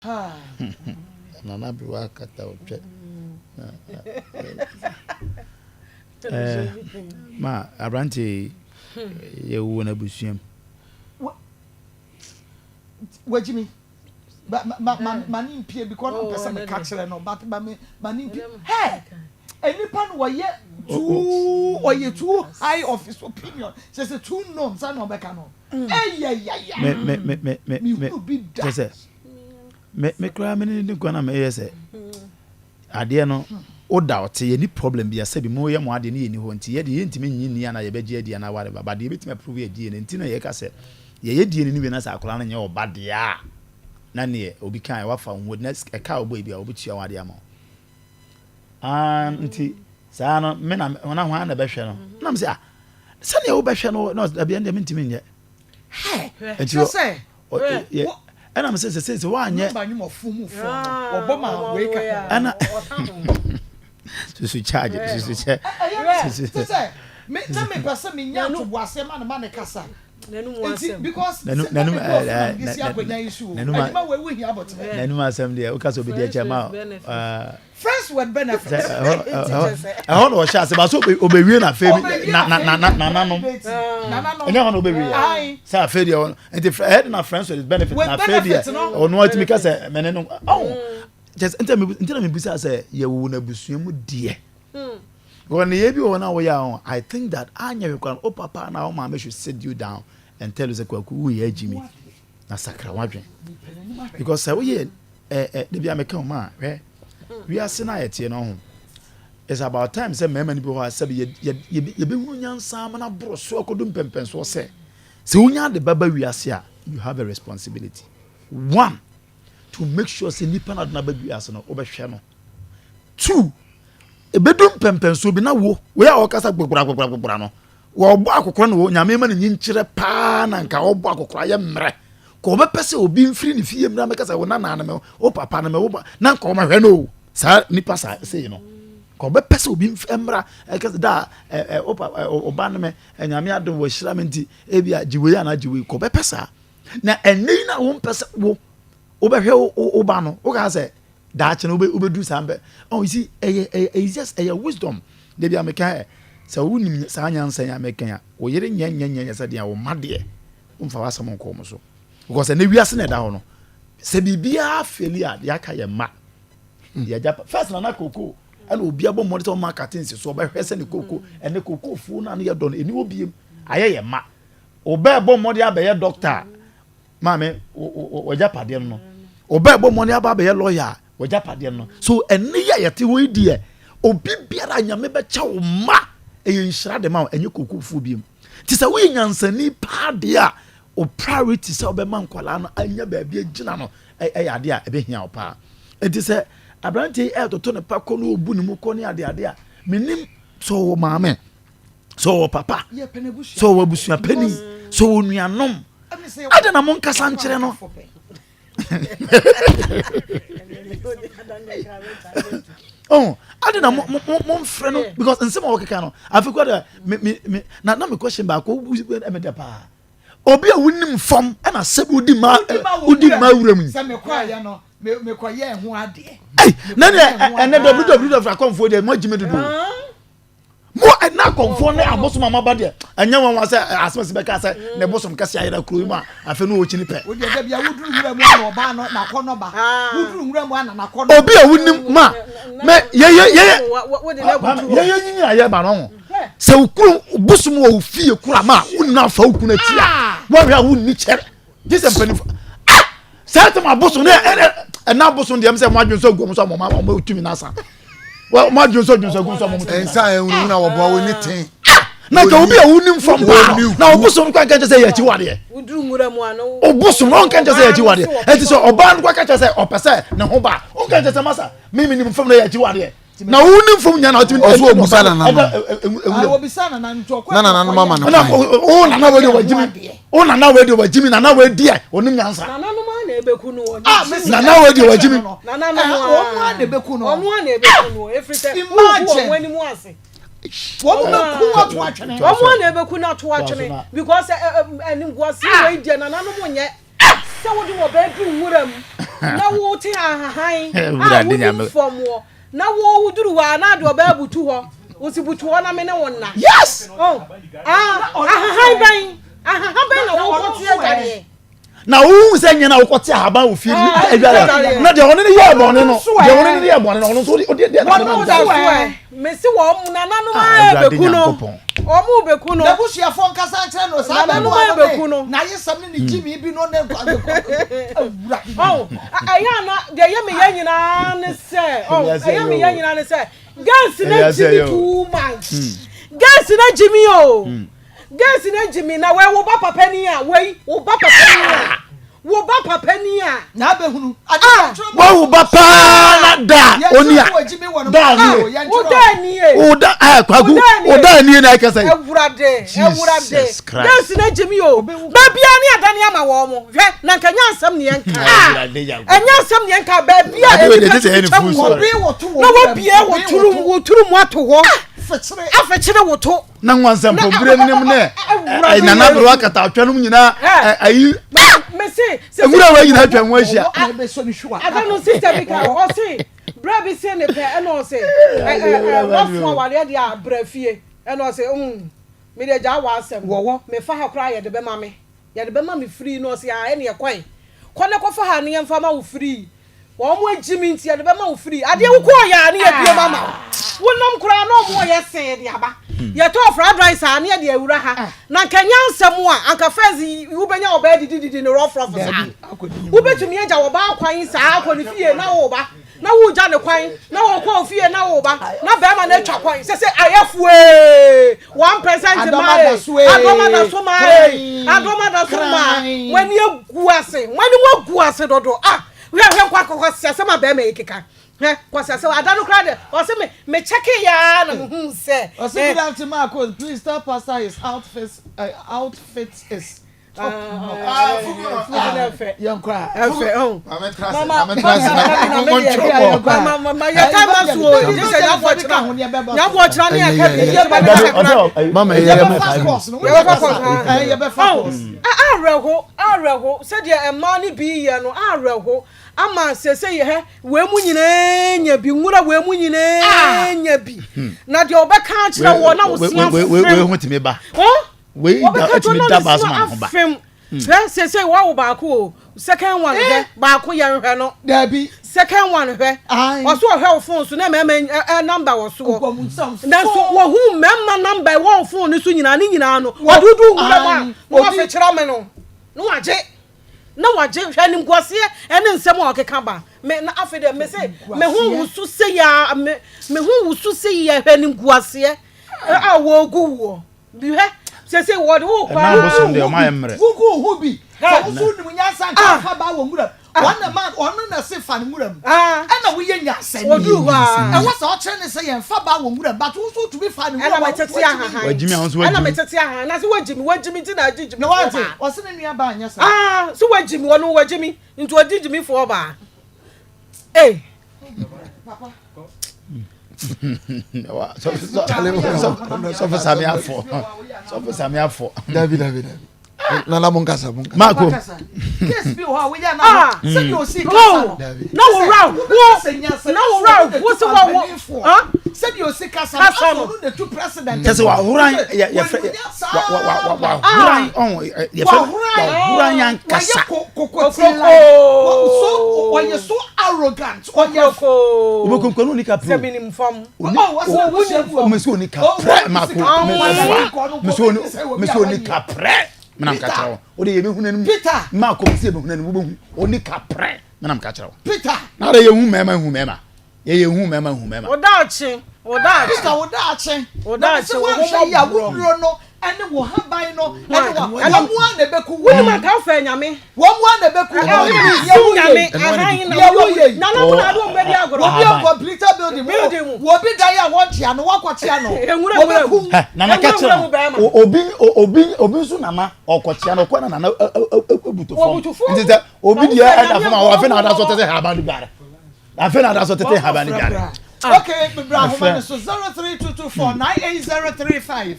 Nana Aberewa akata ɔtwɛ. Ma aberanteɛ yi yɛwoo no abusua mu. Wagyi me. Ma ma ma ma ne mpie because na mpɛ sɛ meka kyerɛ no but ma me ma ne mpie. Hey! Nipa no ɔyɛ too ɔyɛ too high of his opinion. Sɛ sɛ too known sɛ na ɔbɛka no. Eyayaya. Me me me me me me Mehunu bi da. kyɛ sɛ me me koraa me ne ne kwan na meyɛ sɛ adeɛ no woda ɔte yɛni problem bia sɛbi mo yɛ mo adeɛ ne yɛni hɔ nti yɛde yɛntumi nyi nni anaa yɛbɛgye adi anaa whatever but deɛ yɛbɛtumi approve yɛ DNA nti na yɛka sɛ yɛyɛ DNA no wie na sɛ akwadaa no nyɛ ɔba deɛ a na neɛ obi kan wafa wo ho na ɛka a wobɔ bi a wobɛtua wo adeɛ ama wo. Ah, nti saa no me na na hwan na ɛbɛhwɛ no na me sɛ ah sɛdeɛ wobɛhwɛ no na dabi ɛndeɛ mentumi nyɛ nti ɛna me sɛ sɛ sɛ woanyɛ ɛna susu charge susu kyɛ susu kyɛ na mepɛ sɛ menya ntoboaseɛ ma ne ma ne kasa N'anum asɛm deɛ woka sɛ obɛdi akyɛ ma Friends with benefits. Ɛhɔ na ɔhyɛ ase ba so obɛwie na afei nananom ɛnyɛ hɔ na obɛwie sɛ afei deɛ ɔno nti ɛhɛ de na friends with benefits na afei deɛ ɔno atumi ka sɛ mɛne no ɔho kyɛ sɛ nti na mebisa sɛ yɛwɔ n'abusua mu deɛ. Because nneyɛɛ bi wɔ hɔ na woyɛ a ho, I think that anyɛ hwee koraa no, wo papa anaa wo maame should sit you down and tell you sɛ Kwaku woyɛ agyi mi na sakra w'adwene. Because sɛ woyɛ ɛ ɛ da bi a meka wo ma hwɛ wiase no a yɛteɛ no ho it's about time sɛ mmarima no bi hɔ a sɛbi yɛ yɛ yɛbɛhunu nyansa ama no aboro so akɔdu mpɛmpɛnsoɔ sɛ sɛ wonya ade ba ba wiase a you have a responsibility one to make sure sɛ nipa no ade no aba wiase no wobɛhwɛ no. Two, ebedu mpɛmpɛnsoɔ bi na wo, wei a ɔkasa gbogbora gbogbora gbogbora no, wɔbɔ akokora na nyame ma no nyinkyerɛ paa na nka ɔbɔ akokora yɛ mmerɛ. Ka ɔbɛpɛ sɛ obi mfiri ne fie mmra mɛka sɛ wo nana no me, wo papa no me, wo ba, na nka ɔmahwɛ no o. Saa nipa saa sei no. Ka ɔbɛpɛ sɛ obi mmra ɛka sɛ da ɛ wo pa ɔba no me, nyame adom wɔahyira me nti ebi a gye wei anaa gye wei. Ka ɔbɛpɛ saa. Na ɛnɛ yi na wompɛ sɛ wo wobɛhwɛ wo ba no, woka sɛ Daakye no wobɛduru saa mpɛ. Oh, you see, ɛyɛ ɛyɛ ɛyɛ just ɛyɛ wisdom. Dabi a meka ɛ, sɛ wonim saa nyansa yi a meka yi a, wo yere nyɛ nyɛ nyɛ nyɛ sɛ deɛ wo mma deɛ, womfa w'asɛm nkɔ wɔn so. Because ɛnɛ wiase na ɛda hɔ no, sɛ biribiara feli a, deɛ aka yɛ mma. Deɛ agya first na na koko ɛna obi abɔ mmɔden sɛ ɔma akate nsi so ɔbɛhwɛ sɛ ne koko ɛne koko fuo no a ne yɛ dɔ no ɛni hɔ biem ayɛ yɛ mma. Ɔbɛɛbɔ mmɔden abɛyɛ doctor a, Maame, w'agyapadeɛ no no. Ɔbaa ɛbɔ mmɔden aba abɛyɛ lɔya a, w'agyapadeɛ no no. So ɛnne yi a yɛte hɔ yi deɛ, obi biara nyame bɛkyɛ wo mma, ɛyɛ nhyira de ma wo, ɛnyɛ kokofoɔ biom. Nti sɛ woyɛ nyansani paa deɛ a, wo priority sɛ wobɛma nkwadaa no anya baabi agyina no ɛyɛ adeɛ a ɛbɛhia wo paa. Nti sɛ aberanteɛ yi ɛretoto ne pa kɔ na ɔbu ne mu kɔ ne adeade a, menim sɛ ɔwɔ maame. Sɛ ɔwɔ papa, sɛ ɔwɔ abusua panin, sɛ ɔwɔ nuanom, adɛn na monkasa nkyerɛ no? Oh, adɛn na momfrɛ no because nsɛm a wɔkeka no afei kora dɛ me me me na na me question baako ɛmɛ dɛ paa obi a wonim fam ɛna sɛ wodi ma wodi ma wura mu yi. Sɛ mekɔ ayɛ no mekɔ yɛ ho adeɛ. Ɛy na ne ɛnɛ www akɔnfoɔ deɛ mo agyimi dodo. Mo ɛna akɔmfoɔ ne abosom a moaba deɛ ɛnyɛ nwanwa sɛ asɛm bɛka sɛ ne bosom kɛse ayera kuro yi mu a afei no ɔkyini pɛ. Wodeɛ da bia woduru nwura mu ana ɔbaa no nakɔnɔ ba woduru nwura mu ana nakɔnɔ. Obi a wonim ma mɛ yɛyɛ yɛyɛ yɛyɛ nyinyi a yɛba no ho sɛ okuro bosom wɔ ofie kura ma wonim afa okunu akyi a wɔhwɛ a wonni kyɛrɛ gye sɛ mpanyinfo ah saa tɛm abosom ne ɛna abosom deɛ sɛ mo adwene sɛ gu ɔmo so a mo ɔmo tumi n'asa mo adwene sɛ dwene sɛ gu so a mo tumi n'asa. Nsa ehunahuna wɔ bɔ wo ne ten. Ah na nka obi a wonim fam paa na obosom no kora nka nkyɛ sɛ yɛ akyiwadeɛ obosom no ɔnka nkyɛ sɛ yɛ akyiwadeɛ ɛnti sɛ ɔbaa no kora ka kyɛ sɛ ɔpɛ sɛ ne ho ba ɔnka nkyɛ sɛ masa mimi nim fam no yɛ akyiwadeɛ na wo nim fam nya na ɔtumi ɔso obusa nana no obisa nana nti ɔkɔ na nana no mama no kwan o nana wei de wagyimi o nana wei de wagyimi nana wei deɛ onim nyansa nana no ma na ebeku no wɔ nana wei de wagyimi nana no ma wɔn a na ebeku no wɔn a na ebeku no efiri sɛ imagine wɔn anim ase wɔn bɛ ku ato atwene wɔn a na ebeku no ato atwene because ɛnimguase wei deɛ nana no mo nyɛ. Sɛ wode wɔ baabi nwura mu na wote ahahan a wonim fam wɔ na wo woduru hɔ a na ade ɔbaa butu hɔ wosi butu hɔ na me ne wo nna. Yes. Oh, ah, ahahan bɛn ahahan bɛn na wokɔte adwareɛ. Na wohu sɛ nyɛ na wokɔte ahaban wɔ fie adwareɛ na deɛ ɔne ne yɛ bɔne no, deɛ ɔne ne yɛ bɔne no, ɔno nso ɔde deɛ na ɔde da so ɛ mesi wɔn nananom a bɛku no, wɔn bɛku no. N'abusuafoɔ nkasa nkyerɛ no saa bɛku no n'ayesɛm ne ne gyimi bi no ne awura. Oh, ɛyɛ ana deɛ ɛyɛ me yɛ nyinaa ne sɛ, oh, ɛyɛ me yɛ nyinaa ne sɛ girls na gyimi too much, girls na gyimi o, girls na gyimi na wei wo ba papa ni a, wei wo ba papa ni a, wo ba papa ni a. Na abɛhunu. Ah, wawu ba paa na da oni a da nie, wo da nie, wo da ɛ kwaku, wo da nie na ɛkɛsɛ. Awurade, awurade, Jesus Christ. Girls na gyimi o, baabia ne adane ama wɔn mo, hwɛ na nka nyɛ asɛm ne yɛn ka, ɛnyɛ asɛm ne yɛn ka, baabia Ade wei deɛ, nipa ɛte sɛ ɛyɛ ne twitwa full mu story. na wabie wo turu wo turu mu ato hɔ, afekyere wo to. Na nwansɛmpɔbere nim ne nana bere akata atwa nom nyinaa ayi nwura wa nyinaa atwa ho ahyia. Ada no sister bi ka ɔse bra bi se ne pɛ ɛna ɔse wafo awareɛ deɛ a bra fie ɛna ɔse me deɛ gyaa w'asɛm mefa ha koraa yɛde bɛma me yɛde bɛma me free na ɔse ah ɛneɛ kɔe kɔ na kɔfa ha ne yɛmfa ma wo free. Wɔn agyi me nti yɛde bɛma wo free. Adeɛ wo kɔɔ yɛ a ne yɛbie mu ama wo. Wonam koraa na wɔn yɛ see de aba. Yɛtɔɔ fried rice a ne yɛde awura ha. Na anka ɛnyɛ asɛm a anka first wobɛnya ɔbaa didi didi ne rough rough saa. Wobɛtumi agya ɔbaa kwan saa akɔ ne fie na woba. Na wogya ne kwan na wɔkɔ wo fie na woba. Na bɛrima no atwa kwan sɛ sɛ ayɛ fuee. 1% maa ee. Adɔm ada so maa ee. Adɔm ada so maa. Mo ani agu ase. Mo ani mo agu ase dodo. Ah! Hwɛ hwɛ nkwa kwasi asɛm a bɛrima yi keka. Hwɛ kwasi asɛm ada no koraa de ɔsɛ me me kyɛke ya na me hu sɛ. Ɔsɛ good afternoon Marcos, please tell pastor his outfit uh, outfit is top notch. Yɛn kora. Ɛfɛ ɔn. Mama mama mama yɛ time aso o gye sɛ nyabɔ kyerɛ nyabɔ kyerɛ ne yɛ ka bi yɛ bɛ kasa kora. Mama yɛ yɛ bɛ course no. Yɛ bɛ course. Yɛ bɛ fa course. Awerɛho, awerɛho, sɛdeɛ mmaa no bi yɛ no, awerɛho, ama seesei hɛ, wei mu nyinaa nya bi, nwura wei mu nyinaa nya bi, na deɛ ɔbɛka akyerɛ wɔ na wosia afem. Wei ho tumi ba. Wei da tumi da ba soma ho ba. Afem. Hwɛ seesei wawo baako o, second one hwɛ, baako yɛn hwɛ no. Dabi. Second one hwɛ, ɔso ɔhwɛ wo phone so na mmarima ɛ number wɔ soɔ. Nanso wɔhu mmarima number ɛwɔ wo phone no so nyinaa ne nyinaa no, wɔde wo du nwura mu a, na wɔafekyerɛ me no, na wagye, na wagye. Hwɛ animguaseɛ ɛne nsɛm a ɔkeka ba. Me na afei deɛ me se me ho wusu se ya me me ho wusu se ya hwɛ animguaseɛ a wɔgu woɔ. Hwɛ sese wɔde wo kɔ a. Bosom deɛ ɔma yɛ mmerɛ. Wugu ho bi. Sɛ woso nim nyansa nka fa ba wɔ nwura mu. Wɔn na ma ɔno na se fa ne nwura mu. Ɛna woyɛ nyansa ni. Oduru hɔ a. Ɛwɔ sɛ ɔkyerɛ ne sɛ yɛn fa ba wɔ nwura mu. But wo so tumi fa ne nwura mu. Ɛna mɛtete ahahan. Wagyimi a wo nso wagyimi. Ɛna mɛtete ahahan. Na se wagyimi wagyimi nti na agye gyimi. Na wante ɔse ne nua ba anyɛ saa. Ah so wagyimi ɔno wagyimi nti ɔgye gyimi foɔ baa. Ee. Papa. Sɔfo sami afɔ, sɔfo sami afɔ. Dabi dabi dabi. Nana mo nkasa mo nkasa. Marco. Case bi wɔ hɔ a woyɛ na sɛdeɛ osi kasa no. Na wo ra wo na wo ra wo sɛ wa wo. Sɛdeɛ osi kasa no asɔ no na tu president. Kyɛ sɛ wahoran yɛ yɛfrɛ wa wa wa wahoran ɔn yɛfrɛ wahoran yan kasa. Kokotila. So ɔyɛ so arrogant. Ɔyɛ. Obekunkan no nika pro. Sɛ minim fam. Mesi oni kaprɛ mako mesi oni kaprɛ menam ka kyerɛ wo wode yɛ bɛhu n'anim mako mesi yɛ bɛhu n'anim wobɛhu oni kaprɛ menam ka kyerɛ wo na wode yɛhu mmarima hu mmarima yɛyɛ hu mmarima hu mmarima. Wodaakye wodaakye Peter wodaakye wodaakye na sɛ woanhwɛ yi a wo nnuro no ɛne wo haban no ɛne wa wɔn mu a na ɛbɛku wo. Wonim anka wofɛ nyame. Wɔn mu a na ɛbɛku wo. Yɛ nyame ahan na wɔyɛ nana mu na ade wɔn bɛdi agorɔ. Obi uncompleted building mu obi dan a wɔnkyea no wɔkɔkyea no wɔbɛku. Nana kɛkyerɛ no obi obi obi nso nana ɔkɔkyea no ɔkɔ na nana ebutu fam nti sɛ obi deɛ ɛda fam a wɔafɛ na ada so tete haban no biara afɛ na ada so tete haban no biara. Okay, bra ahoma no so 03224 98035.